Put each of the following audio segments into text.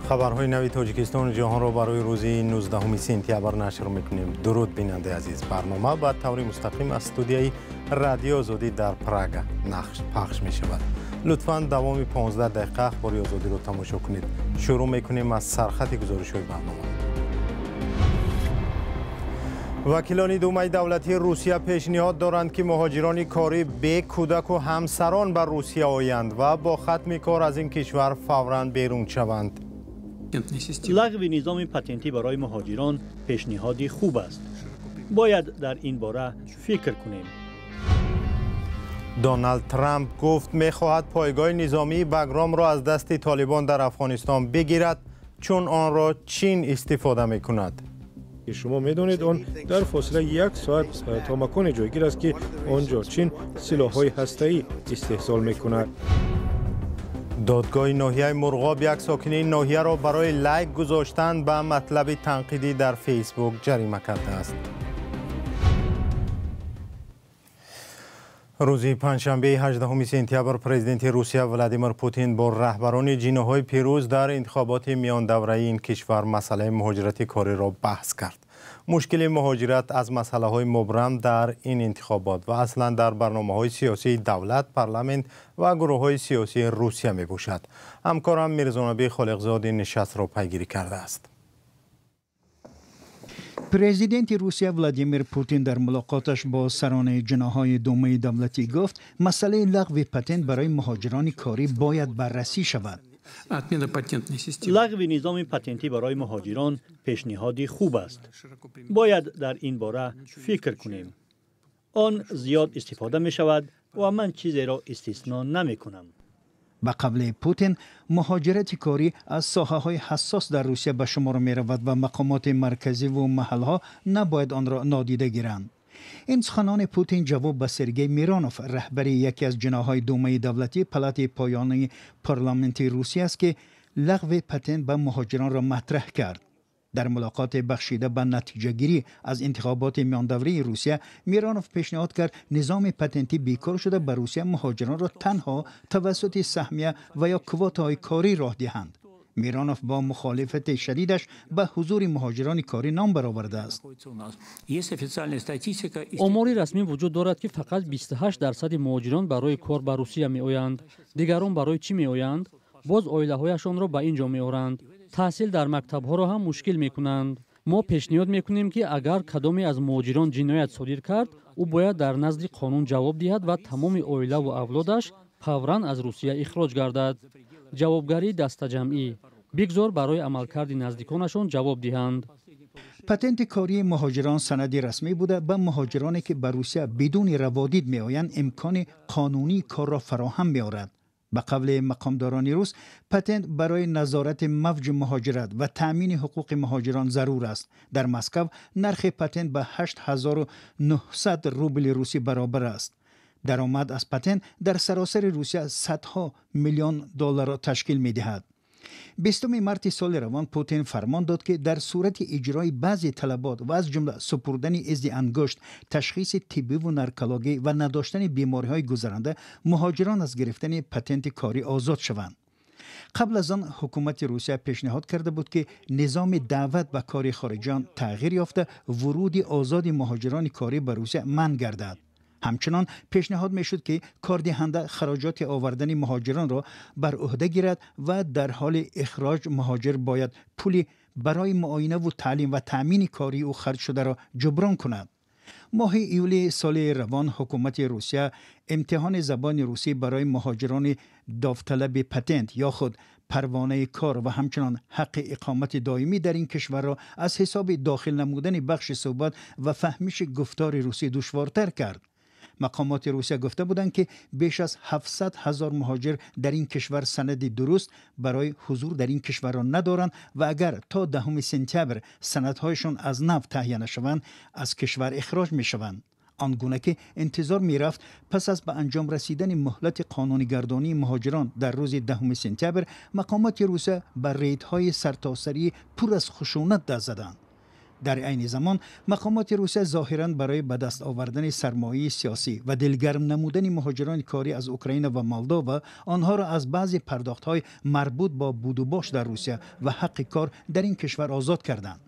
Хабарҳои нави Тоҷикистону ҷаҳонро барои рӯзи 19 сентябр нашр мекунем. Дуруд, бинандаи азиз. Барнома ба таври мустақим аз студияи Радиои Озодӣ дар Прага пахш мешавад. Лутфан давоми 15 дақиқа Ахбори Озодиро тамошо кунед. Шурӯъ мекунем аз сархати гузоришҳои барнома. Вакилони Думаи давлатии Русия пешниҳод доранд, ки муҳоҷирони корӣ бе кӯдаку ҳамсарон ба Русия оянд ва бо хатми кор аз ин кишвар фавран берун шаванд. Лағви низоми патентӣ барои муҳоҷирон пешниҳоди хуб аст. Бояд дар ин бора фикр кунем. Доналд Трамп гуфт, мехоҳад пойгоҳи низомии Багромро аз дасти Толибон дар Афғонистон бигирад, чун онро Чин истифода мекунад. Шумо медонед, он дар фосилаи як соат то маконе ҷойгир аст, ки он ҷо Чин силоҳҳои ҳастаӣ истеҳсол мекунад. Додгоҳи ноҳияи Мурғоб як сокини ноҳияро барои лайк гузоштан ба матлаби танқидӣ дар Фейсбук ҷарима кардааст. Рӯзи панҷшанбеи 18 сентябр президенти Русия Владимир Путин бо раҳбарони ҷиноҳҳои пирӯз дар интихоботи миёндавраи ин кишвар масъалаи муҳоҷирати кориро баҳс кард. Мушкили муҳоҷират аз масъалаҳои мубрам дар ин интихобот ва аслан дар барномаҳои сиёсии давлат, парламент ва гурӯҳҳои сиёсии Русия мебошад. Ҳамкорам Мирзонабӣ Холиқзод ин нишастро пайгирӣ кардааст. Президенти Русия Владимир Путин дар мулоқоташ бо сарони ҷиноҳҳои Думаи давлатӣ гуфт, масъалаи лағви патент барои муҳоҷирони корӣ бояд баррасӣ шавад. Лағви низоми патентӣ барои муҳоҷирон пешниҳоди хуб аст. Бояд дар ин бора фикр кунем. Он зиёд истифода мешавад ва ман чизеро истисно намекунам. Ба қавли Путин, муҳоҷирати корӣ аз соҳаҳои ҳассос дар Русия ба шумор меравад ва мақомоти марказиву маҳалҳо набояд онро нодида гиранд. Ин суханони Путин ҷавоб ба Сергей Миронов, раҳбари яке аз ҷиноҳҳои Думаи давлатӣ, палати поёнии парламенти Русия аст, ки лағви патент ба муҳоҷиронро матраҳ кард. Дар мулоқоти бахшида ба натиҷагирӣ аз интихоботи миёндаврии Русия, Миронов пешниҳод кард, низоми патентӣ бекор шуда, ба Русия муҳоҷиронро танҳо тавассути саҳмия ва ё квотаҳои корӣ роҳ диҳанд. Миронов бо мухолифати шадидаш ба ҳузури муҳоҷирони корӣ ном баровардааст. Омори расмӣ вуҷуд дорад, ки фақат 28% муҳоҷирон барои кор ба Русия меоянд. Дигарон барои чӣ меоянд? Боз оилаҳояшонро ба ин ҷо меоранд. Таҳсил дар мактабҳоро ҳам мушкил мекунанд. Мо пешниҳод мекунем, ки агар кадоме аз муҳоҷирон ҷиноят содир кард, ӯ бояд дар назди қонун ҷавоб диҳад ва тамоми оилаву авлодаш фавран аз Русия ихроҷ гардад. Ҷавобгарии дастаҷамъӣ. Бигзор барои амалкарди наздиконашон ҷавоб диҳанд. Патенти кории муҳоҷирон санади расмӣ буда, ба муҳоҷироне, ки ба Русия бидуни раводид меоянд, имкони қонунии корро фароҳам меорад. Ба қавли мақомдорони рус, патент барои назорати мавҷи муҳоҷират ва таъмини ҳуқуқи муҳоҷирон зарур аст. Дар Москав нархи патент ба 8900 рубли русӣ баробар аст. Даромад аз патент дар саросари Русия садҳо миллион долларро ташкил медиҳад. 20 марти соли равон Путин фармон дод, ки дар сурати иҷрои баъзе талабот ва аз ҷумла супурдани изи ангушт, ташхиси тиббиву наркологӣ ва надоштани бемориҳои гузаранда, муҳоҷирон аз гирифтани патенти корӣ озод шаванд. Қабл аз он ҳукумати Русия пешниҳод карда буд, ки низоми даъват ба кори хориҷиён тағйир ёфта, вуруди озоди муҳоҷирони корӣ ба Русия манъ гардад. Ҳамчунон пешниҳод мешуд, ки кордиҳанда хароҷоти овардани муҳоҷиронро бар ӯҳда гирад ва дар ҳоли ихроҷ муҳоҷир бояд пули барои муоинаву таълим ва таъмини кории ӯ харҷ шударо ҷуброн кунад. Моҳи июли соли равон ҳукумати Русия имтиҳони забони русӣ барои муҳоҷирони довталаби патент ё худ парвонаи кор ва ҳамчунон ҳаққи иқомати доимӣ дар ин кишварро аз ҳисоби дохил намудани бахши суҳбат ва фаҳмиши гуфтори русӣ душвортар кард. Мақомоти Русия гуфта буданд, ки беш аз 700 ҳазор муҳоҷир дар ин кишвар санади дуруст барои ҳузур дар ин кишварро надоранд ва агар то 10 сентябр санадҳояшон аз нав таҳия нашаванд, аз кишвар ихроҷ мешаванд. Он гуна ки интизор мерафт, пас аз ба анҷом расидани муҳлати қонунигардонии муҳоҷирон дар рӯзи 10 сентябр, мақомоти Русия ба рейдҳои сартосарии пур аз хушунат даст заданд. Дар айни замон мақомоти Русия зоҳиран барои ба даст овардани сармояи сиёсӣ ва дилгарм намудани муҳоҷирони корӣ аз Украина ва Молдова онҳоро аз баъзе пардохтҳои марбут бо будубош дар Русия ва ҳаққи кор дар ин кишвар озод карданд.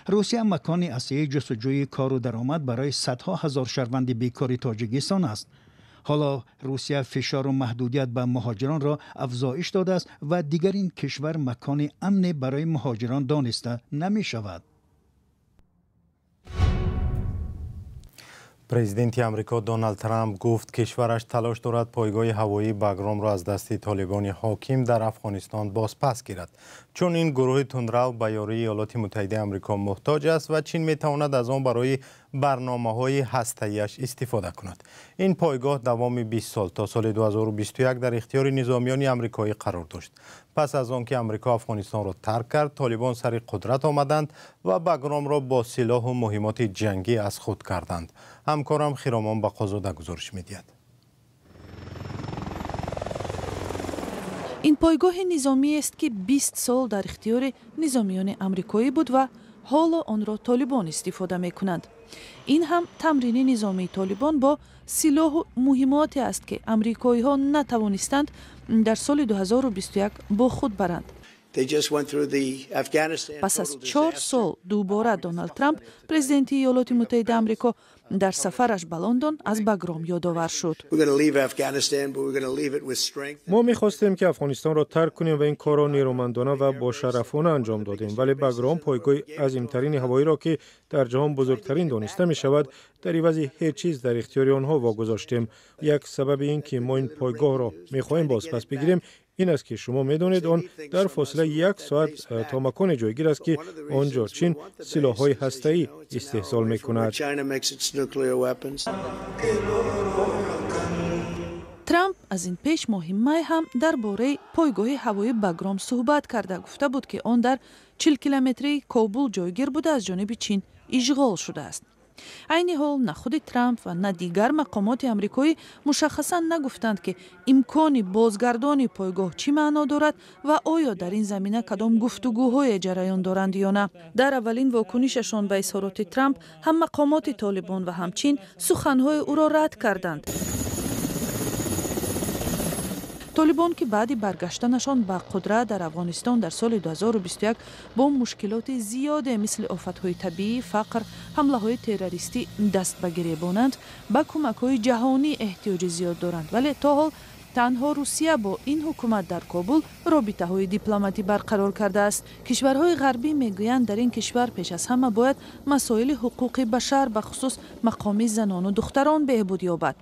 Русия макони аслии ҷустуҷӯи кору даромад барои садҳо ҳазор шаҳрванди бекори Тоҷикистон аст. Ҳоло Русия фишору маҳдудият ба муҳоҷиронро афзоиш додааст ва дигар ин кишвар макони амне барои муҳоҷирон дониста намешавад. Президенти Амрико Доналд Трамп гуфт, кишвараш талош дорад пойгоҳи ҳавоии Багромро аз дасти толибони ҳоким дар Афғонистон бозпас гирад, чун ин гурӯҳи тундрав ба ёрии Иёлоти Муттаҳидаи Амрико муҳтоҷ аст ва Чин метавонад аз он барои барномаҳои ҳастаияш истифода кунад. Ин пойгоҳ давоми 20 сол то соли 2021 дар ихтиёри низомиёни амрикоӣ қарор дошт. Пас аз он ки Амрико Афғонистонро тарк кард, толибон сари қудрат омаданд ва Багромро бо силоҳу муҳимоти ҷангӣ аз худ карданд. Ҳамкорам Хиромон Бақозода гузориш медиҳад. Ин пойгоҳи низомиест, ки 20 сол дар ихтиёри низомиёни амрикоӣ буд ва ҳоло онро толибон истифода мекунанд. Ин ҳам тамрини низомии толибон бо силоҳу муҳимоте аст, ки амрикоиҳо натавонистанд дар соли 2021 бо худ баранд. Пас аз 4 сол дубора Доналд Трамп, президенти Иёлоти Муттаҳидаи Амрико, дар сафараш ба Лондон аз Багром ёдовар шуд. Мо мехостем, ки Афғонистонро тарк кунем ва ин корро нерӯмандона ва бошарафона анҷом додем, вале Багром пойгоҳи азимтарини ҳавоиро, ки дар ҷаҳон бузургтарин дониста мешавад, дар ивази ҳеҷ чиз дар ихтиёри онҳо вогузоштем. Як сабаби ин ки мо ин пойгоҳро мехоҳем бозпас бигирем, ин аст, ки шумо медонед, он дар фосилаи як соат то маконе ҷойгир аст, ки он ҷо Чин силоҳҳои ҳастаӣ истеҳсол мекунад. Трамп аз ин пеш моҳи май ҳам дар бораи пойгоҳи ҳавоии Багром суҳбат карда гуфта буд, ки он дар 40 километрии Кобул ҷойгир буда, аз ҷониби Чин ишғол шудааст. Айни ҳол на худи Трамп ва на дигар мақомоти амрикоӣ мушаххасан нагуфтанд, ки имкони бозгардони пойгоҳ чӣ маъно дорад ва оё дар ин замина кадом гуфтугӯҳое ҷараён доранд ё на. Дар аввалин вокунишашон ба изҳороти Трамп ҳам мақомоти толибон ва ҳам Чин суханҳои ӯро рад карданд. Толибон, ки баъди баргаштанашон ба қудрат дар Афғонистон дар соли 2021 бо мушкилоти зиёде мисли офатҳои табиӣ, фақр, ҳамлаҳои террористӣ даст ба гиребонанд, ба кӯмакҳои ҷаҳонӣ эҳтиёҷи зиёд доранд, вале то ҳол танҳо Русия бо ин ҳукумат дар Кобул робитаҳои дипломатӣ барқарор кардааст. Кишварҳои ғарбӣ мегӯянд, дар ин кишвар пеш аз ҳама бояд масоили ҳуқуқи башар, ба хусус мақоми занону духтарон беҳбуд ёбад.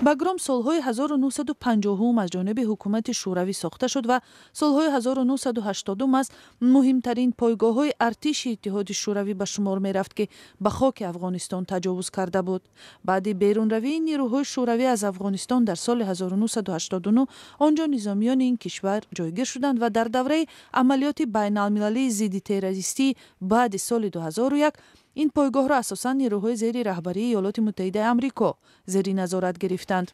Багром солҳои 1950 аз ҷониби ҳукумати Шӯравӣ сохта шуд ва солҳои 1980 аз муҳимтарин пойгоҳҳои артиши Иттиҳоди Шӯравӣ ба шумор мерафт, ки ба хоки Афғонистон таҷовуз карда буд. Баъди берунравии нерӯҳои Шӯравӣ аз Афғонистон дар соли 1989 он ҷо низомиёни ин кишвар ҷойгир шуданд ва дар давраи амалиёти байналмилалии зидди террористӣ баъди соли 2001 ин пойгоҳро асосан нерӯҳои зери раҳбарии Иёлоти Муттаҳидаи Амрико зери назорат гирифтанд.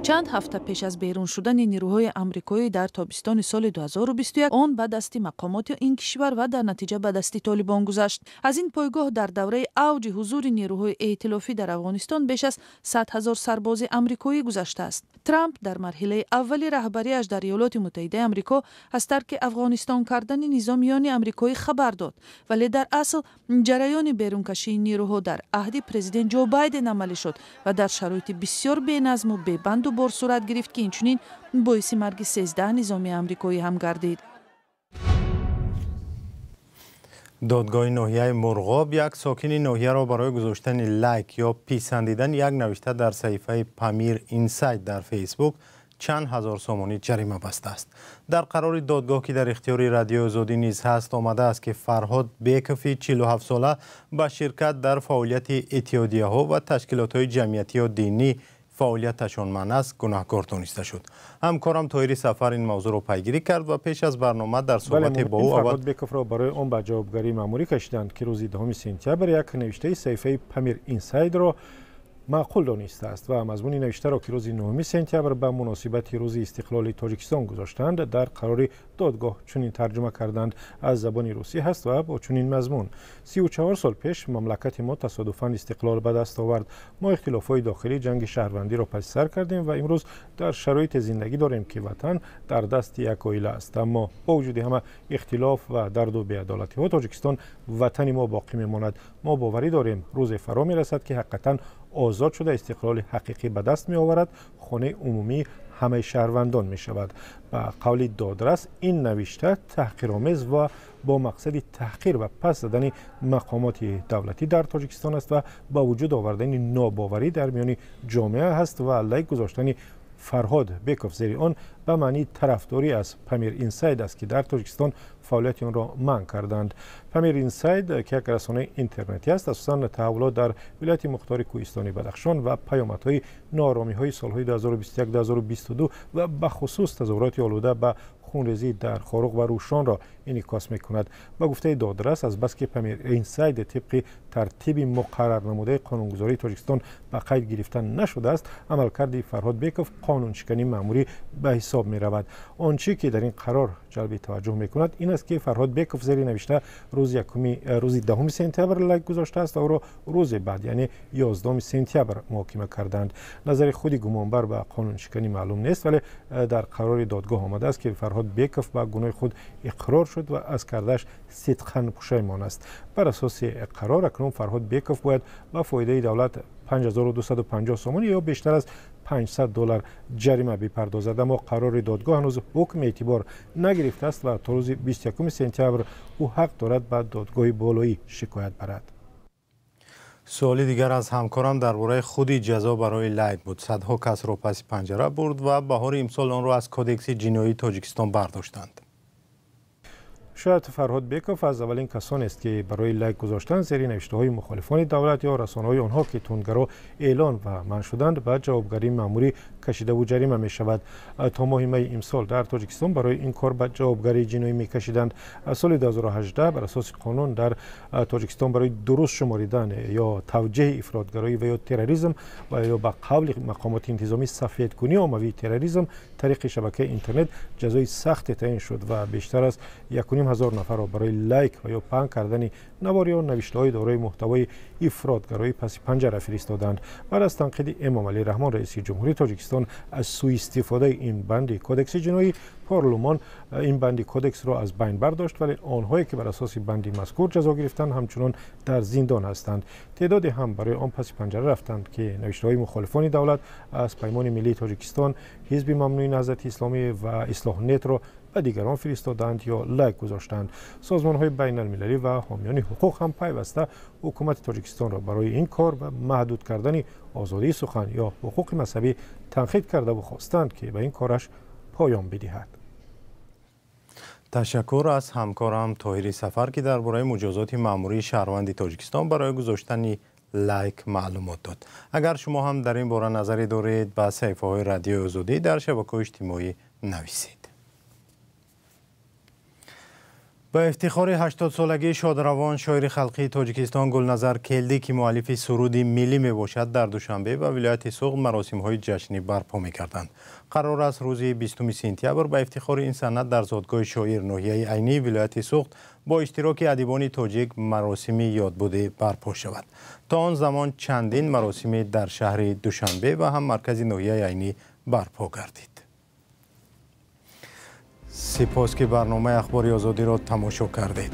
Чанд ҳафта пеш аз берун шудани нерӯҳои амрикоӣ дар тобистони соли 2021 он ба дасти мақомоти ин кишвар ва дар натиҷа ба дасти толибон гузашт. Аз ин пойгоҳ дар давраи авҷи ҳузури нерӯҳои эътилофӣ дар Афғонистон беш аз 100 ҳазор сарбози амрикоӣ гузаштааст. Трамп дар марҳилаи аввали раҳбариаш дар Иёлоти Муттаҳидаи Амрико аз тарки Афғонистон кардани низомиёни амрикоӣ хабар дод, вале дар асл ҷараёни берункашии нерӯҳо дар аҳди президент Ҷо Байден амалӣ шуд ва дар шароити бисёр беназму бебанду бор сурат гирифт, ки инчунин боиси марги 13 низомии амрикоӣ ҳам гардид. Додгоҳи ноҳияи Мурғоб як сокини ноҳияро барои гузоштани лайк ё писандидани як навишта дар саҳифаи Памир Инсайд дар Фейсбук чанд ҳазор сомонӣ ҷарима бастааст. Дар қарори додгоҳ, ки дар ихтиёри Радиои Озодӣ низ ҳаст, омадааст, ки Фарҳод Бекови 47сола ба ширкат дар фаъолияти иттиҳодияҳо ва ташкилотҳои ҷамъиятӣ ё динӣ фаъолияташон манъ аст, гунаҳкор дониста шуд. Ҳамкорам Тоҳири Сафар ин мавзӯъро пайгирӣ кард ва пеш аз барнома дар суҳбате бо ӯ Фарҳод Бековро барои он ба ҷавобгарии маъмурӣ кашиданд, ки рӯзи 10 сентябр як навиштаи саҳифаи Памир Инсайдро Маъқул донистааст ва мазмуни навиштаро, ки рӯзи 9 сентябр ба муносибати рӯзи истиқлоли Тоҷикистон гузоштаанд, дар қарори додгоҳ чунин тарҷума карданд. Аз забони русӣ ҳаст ва бо чунин мазмун: 34 сол пеш мамлакати мо тасодуфан истиқлол ба даст овард. Мо ихтилофҳои дохилӣ, ҷанги шаҳрвандиро паси сар кардем ва имрӯз дар шароите зиндагӣ дорем, ки ватан дар дасти як оила аст. Аммо бо вуҷуди ҳама ихтилоф ва дарду беадолатиҳо, Тоҷикистон ватани мо боқӣ мемонад. Мо боварӣ дорем, рӯзе фаро мерасад, ки ҳақиқатан озод шуда, истиқлоли ҳақиқӣ ба даст меоварад, хонаи умумии ҳамаи шаҳрвандон мешавад. Ба қавли додрас, ин навишта таҳқиромез ва бо мақсади таҳқир ва пас задани мақомоти давлатӣ дар Тоҷикистон аст ва ба вуҷуд овардани нобоварӣ дар миёни ҷомеа ҳаст ва лайк гузоштани Фарҳод Беков зери он ба маънии тарафдорӣ аз Памир Инсайд аст, ки дар Тоҷикистон фаъолияти онро манъ карданд. Памир Инсайд, ки як расонаи интернетӣ аст, асосан таҳаввулот дар вилояти мухтори кӯҳистони Бадахшон ва паёмадҳои нооромиҳои солҳои 2021-2022 ва бахусус тазоҳуроти олуда ба хунрезӣ дар Хоруғ ва Рӯшонро инъикос мекунад. Ба гуфтаи додрас, азбаски Памир Инсайд тибқи тартиби муқаррарнамудаи қонунгузории Тоҷикистон ба қайд гирифта нашудааст, амалкарди Фарҳод Беков қонуншикании маъмурӣ ба ҳисоб меравад. Он чӣ ки дар ин қарор ҷалби таваҷҷӯҳ мекунад, ин аст, ки Фарҳод Беков зери навишта рӯзи 10 сентябр лайк гузоштааст ва ӯро рӯзе баъд, яъне 11 сентябр, муҳокима карданд. Назари худи гумонбар ба қонуншиканӣ маълум нест, вале дар қарори додгоҳ омадааст, ки Фарҳод Беков ба гуноҳи худ иқрор шуд ва аз кардааш сидқан пушаймон аст. Бар асоси қарор, акнун Фарҳод Беков бояд ба фоидаи давлат 5250 сомонӣ ё бештар аз $500 ҷарима бипардозад. Аммо қарори додгоҳ ҳанӯз ҳукми эътибор нагирифтааст ва то рӯзи 21 сентябр ӯ ҳақ дорад ба додгоҳи болоӣ шикоят барад. Суоли дигар аз ҳамкорам дар бораи худи ҷазо барои лайк буд. Садҳо касро паси панҷара бурд ва баҳори имсол онро аз Кодекси ҷиноии Тоҷикистон бардоштанд. Шояд Фарҳод Беков аз аввалин касонест, ки барои лайк гузоштан зери навиштаҳои мухолифони давлат ё расонаҳои онҳо, ки тундгаро эълон ва манъ шуданд, ба ҷавобгарии маъмурӣ кашидаву ҷарима мешавад. То моҳи майи имсол дар Тоҷикистон барои ин кор ба ҷавобгарии ҷиноӣ мекашиданд. Аз соли 2018 бар асоси қонун дар Тоҷикистон барои дуруст шуморидан ё тавҷеҳи ифротгароӣ ва ё терроризм ва ё ба қавли мақомоти интизомӣ сафедкунии оммавии терроризм тариқи шабакаи интернет ҷазои сахте таъин шуд ва бештар аз 1 500 нафарро барои лайк ва ё паҳн кардани навор ё навиштаҳои дорои муҳтавои ифротгароӣ паси панҷара фиристоданд. Баъд аз танқиди Эмомалӣ Раҳмон, раиси ҷумҳурии Тоҷикистон, аз сӯистифодаи ин банди кодекси ҷиноӣ, парлумон ин банди кодексро аз байн бардошт, вале онҳое ки бар асоси банди мазкур ҷазо гирифтанд, ҳамчунон дар зиндон ҳастанд. Теъдоде ҳам барои он паси панҷара рафтанд, ки навиштаҳои мухолифони давлат аз Паймони миллии Тоҷикистон, Ҳизби мамнӯи Наҳзати Исломӣ ва Ислоҳнетро ба дигарон фиристоданд ё лайк гузоштанд. Созмонҳои байналмилалӣ ва ҳомиёни ҳуқуқ ҳам пайваста ҳукумати Тоҷикистонро барои ин кор ва маҳдуд кардани озодии сухан ё ҳуқуқи мазҳабӣ танқид кардаву хостанд, ки ба ин кораш поён бидиҳад. Ташаккур аз ҳамкорам Тоҳири Сафар, ки дар бораи муҷозоти маъмурии шаҳрванди Тоҷикистон барои гузоштани лайк маълумот дод. Агар шумо ҳам дар ин бора назаре доред, ба саҳифаҳои Радиои Озодӣ дар шабакаҳои иҷтимоӣ нависед. Ба ифтихори 80-солагии шодравон шоири халқии Тоҷикистон Гулназар Келдӣ, ки муаллифи суруди миллӣ мебошад, дар Душанбе ва вилояти Суғд маросимҳои ҷашнӣ барпо мекарданд. Қарор аст рӯзи 20 сентябр ба ифтихори ин санъат дар зодгоҳи шоир ноҳияи Айнии вилояти Суғд бо иштироки адибони тоҷик маросими ёдбудӣ барпо шавад. То он замон чандин маросиме дар шаҳри Душанбе ва ҳам маркази ноҳияи Айнӣ барпо гардид. Сипос, ки барномаи Ахбори Озодиро тамошо кардед.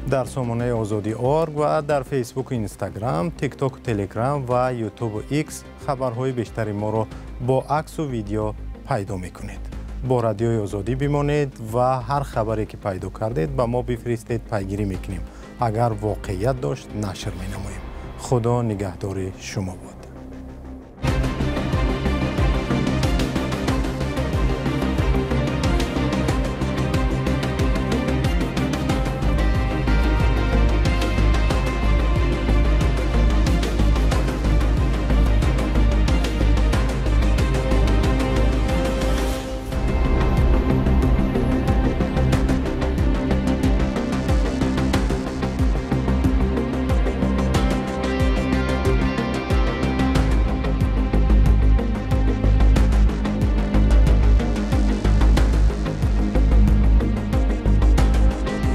Дар сомонаи Озодӣ орг ва дар Фейсбуку Инстаграм, Тиктоку Телеграм ва Ютубу Икс хабарҳои бештари моро бо аксу видео пайдо мекунед. Бо Радиои Озодӣ бимонед ва ҳар хабаре ки пайдо кардед, ба мо бифиристед, пайгирӣ мекунем. Агар воқеият дошт, нашр менамоем. Худо нигаҳдори шумо бод.